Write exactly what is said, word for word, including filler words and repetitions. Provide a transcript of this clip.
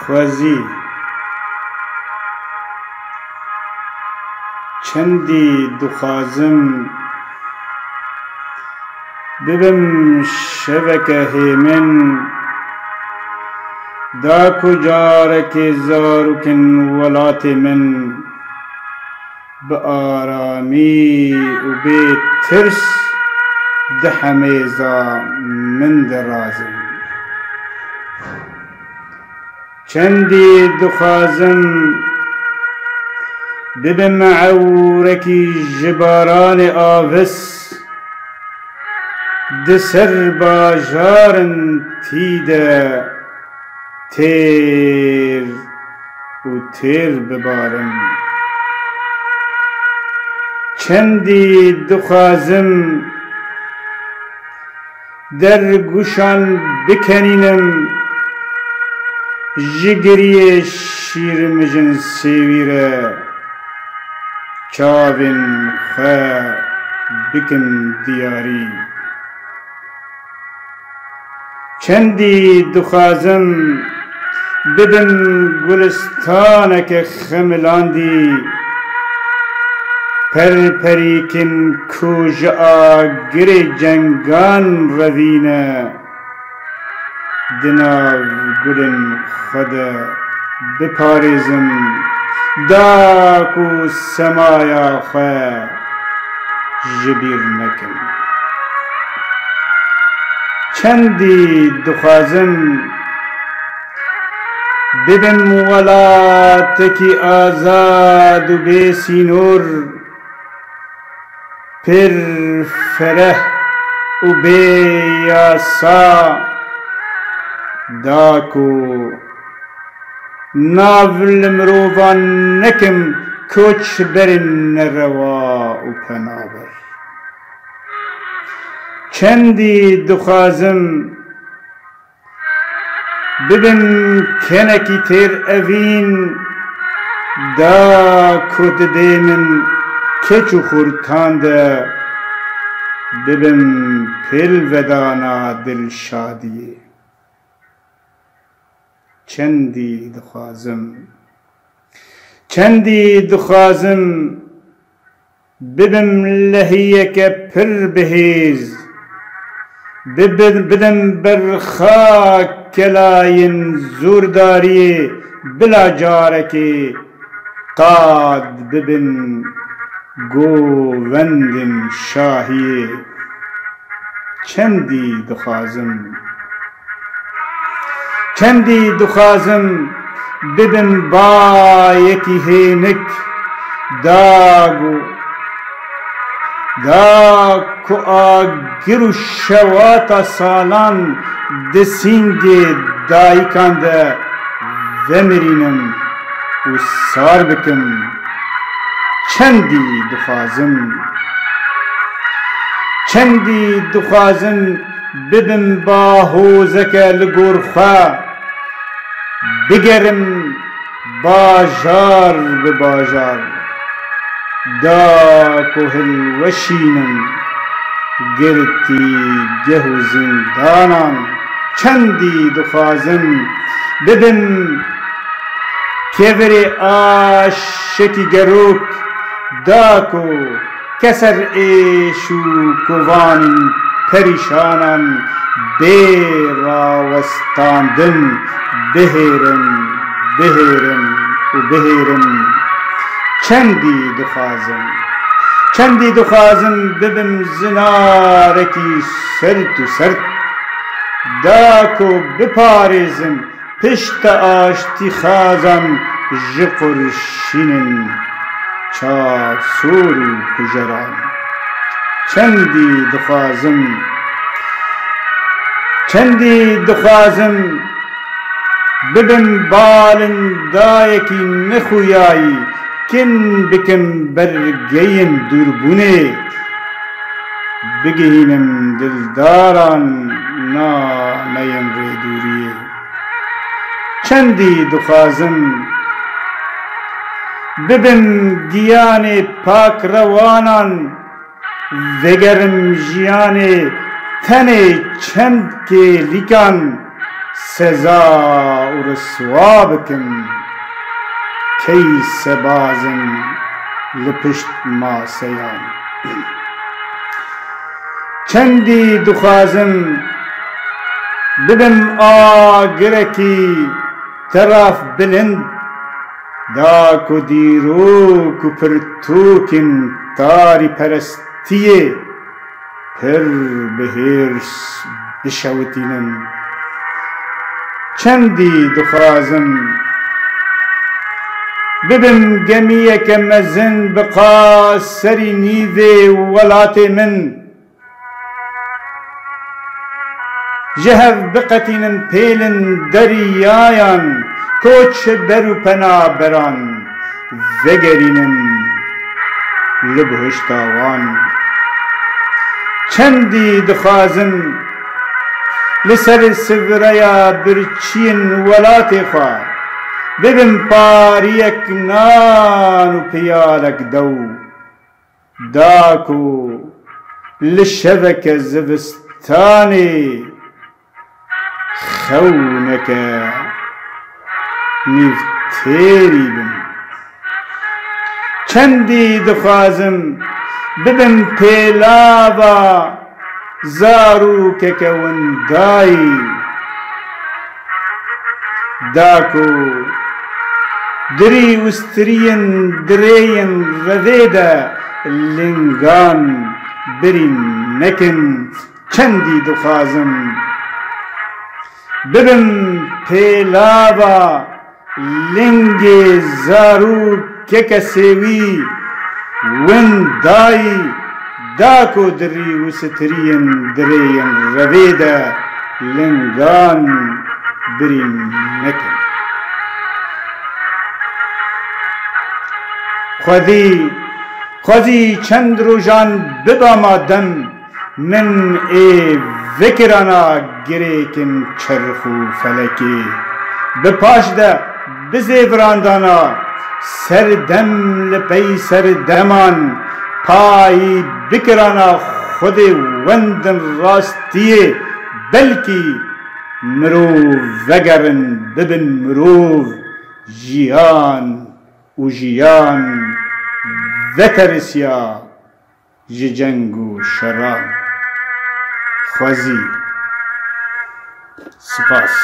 Xwezî. Çendî dixwazim bibim şeveke hêmin, da ku carekê zarokên welatê min bi aramî û bê tirs di hemêza min de razin. Çendî dixwazim bibim ewrekî ji baranê avis, di ser bajarin tî de têr û têr bibarin. Çendî dixwazim dergûşan bikenînim, ji giriyê şîrmijin sêwî re çavên xwe bikim diyarî. Çendî dixwazim bibim gulistaneke xemilandî, perperîkên ku ji agirê cengan revîne, di nav gulên xwe de biparêzim, da ku semaya xwe ji bîr nekim. Çendî dixwazim bibim welatekî azad û bê sînor, pir fereh û bê yasa, da ku nav li mirovan nekim koçberên nerewa û penaber. Çendî dixwazim bibim kenekî têr evîn, da ku di dê min keç û xurtan de bibim pêlvedana dilşadiyê. Çendî dixwazim, çendî dixwazim bibim lehiyeke pir bihêz, bibin, bidim berxa kelayên zordariyê, bila carekê qad bibin govendên şahiyê. Çendî dixwazim, çendî dixwazim bibim bayekî hênik, da ku, da ku agir û şewata salan di sîngê dayikan de vemirînim û sar bikim. Çendî dixwazim, çendî dixwazim bibim bahozeke li gor xwe, bigerim bajar bi bajar, da ku hilweşînim girtîgeh û zîndanan. Çendî dixwazim bibim kevirê aşekî gerok, da ku keser êş û kovanên perîşanan bê rawestandin bihêrim, bihêrim û bihêrim. Çendî dixwazim, çendî dixwazim bibim zinarekî sert û sert, da ku biparêzim pişta aştîxwazan ji qurşînên çavsor û kujeran. Çendî dixwazim, çendî dixwazim bibim balindayekî nexuyayî, kin bikim bergeyên dûrbûnê, bigihînim dildaran nameyên rêdûriyê. Çendî dixwazim bibim giyanê pakrewanan, vegerim jiyanê tenê çend kêlîkan, Seza û riswa bikim, key sebazin li pişt maseyan. Çendî dixwazim bibim agirekî teraf bilind, da ku dîrok û pirtûkên tarîperestiyê pir bi hêrs bişewitînim. Çendî dixwazim bibim gemiyeke mezin bi qas serî nîvê welatê min. Ji hev biqetînin pêlin deryayan, koç ber û penaberan vegerînin li bihuşta wan. Çendî dixwazim li ser sifreya birçiyên welatê xwe bibim pariyek nan û piyalek dew. Da ku li şeveke zivistanê xewneke nîvtêrî bim. Çendî dixwazim bibim pêlava zarokeke windayî. Da ku dirî û stiriyên dirêyên revê de lingan birîn nekin, çendî dixwazim bibim pêlava lingê zarokeke sêwî windayî, da ku dirî û stiriyên dirêyên revê de lingan birîn nekin. Xwedî, xwezî çend rojan biba ma dem, min ê vekirana girêkin çerx û felekê, bi paş de bizêvirandana serdem li pey serdeman, payî bikirana xwedê wendin rastiyê, belkî mirov vegerin bibin mirov, jiyan û jiyan veterisiya ji ceng û şeran. Xwezî. Spas.